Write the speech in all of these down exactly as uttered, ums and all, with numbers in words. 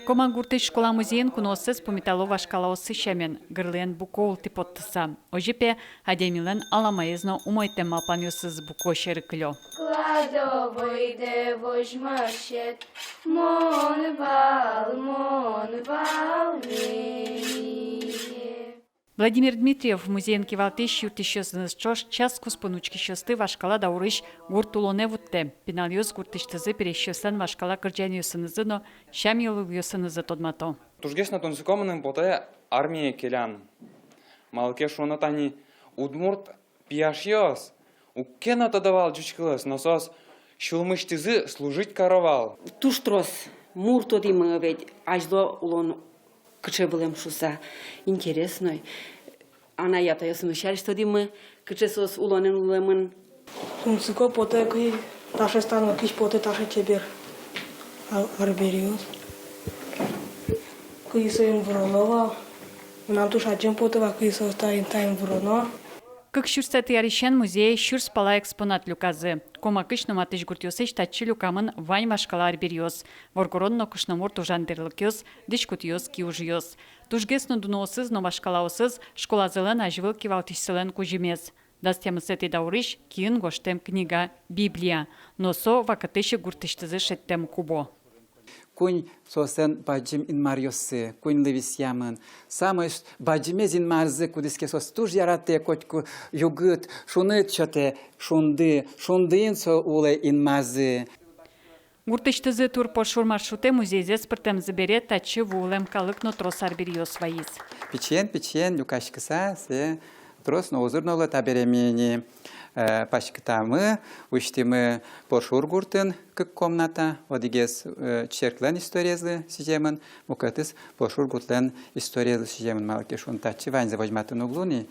Комак гуртысь школа музейын кунооссэс пумитало вашкалаоссы сямен, гырлыен буко ултӥ поттыса. Озьы пе, адямилэн аламаез но умойтэм малпанъёсыз буко сьӧры кылё. Кладовойдэ возьмасед, мон вал, мон вал мие. Владимир Дмитриев, музейын кивалтӥсь, юрттӥсьёсыныз ӵош час куспын учкисьёсты вашкала даурысь гурт улонэ вуттэ. Пиналъёс гуртысьтызы пересьёслэн вашкала кырӟанъёсынызы но сям-йылолъёсынызы тодмато. Тужгес но тунсыко мыным потэ армие келян. Малы ке шуоно, тани удмурт пияшъёс уг ке но тодо вал ӟуч кылэз, но соос сюлмысьтызы служить каро вал. Туж трос мур тодӥмы ведь, азьло улон кыӵе вылэм шуыса, интересной. Анай-атайёсмы сярысь тодӥмы, кыӵе соос улонын улэмын. Тунсыко потэ, кызьы таӵе станокысь потэ таӵе чебер а-, арбериос. Кызьы соин выроно вал. Мынам туж адӟеме потэ вал, кызьы соос таин, таин выроно. Кык сюрсэтӥ арысен музее сюрс пала экспонат люказы. Комакысь но матысь гуртъёсысь татчы люкамын вань вашкала арбериос, воргорон но кышномурт ужан тӥрлыкъёс, дӥськутъёс, киужъёс. Тужгес но дуноосыз но вашкалаосыз школазылэн азьвыл кивалтӥсьсылэн кузьымез. Дас тямысэтӥ даурысь киын гожтэм книга — Библия, но со вакытысь ик гуртысьтызы шедьтэм кубо. Куинь соослэн бадӟым инмаръёссы, куиньлы висъямын. Самой с-, бадӟымез инмарзы, кудӥз ке соос туж яратэ, котьку югыт, шуныт сётэ, Шунды, Шундыын со улэ инмазы. Гуртысьтызы тур-пошур маршрутэ музейзэс пыртэмзы бере татчы вуылэм калык но трос арбериос вайиз. Пичиен-пичиен люкаськыса, сое трос но узыр но луэ. Табере ми ини, э, паськытамы, усьтӥмы Поршур гуртын кык комната, одӥгез, э, черклэн историезлы сӥземын, мукетыз Поршур гуртлэн историезлы сӥземын, малы ке шуоно татчы ваньзэ возьматыны уг луы ни.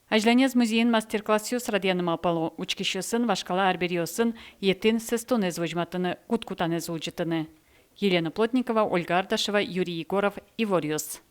Азьланез музейын мастер-классъёс радъяны малпало, учкисьёсын вашкала арбериосын етӥн сэстонэз возьматыны, кут-кутанэз улӟытыны. Елена Плотникова, Ольга Ардашева, Юрий Егоров, «Иворъёс».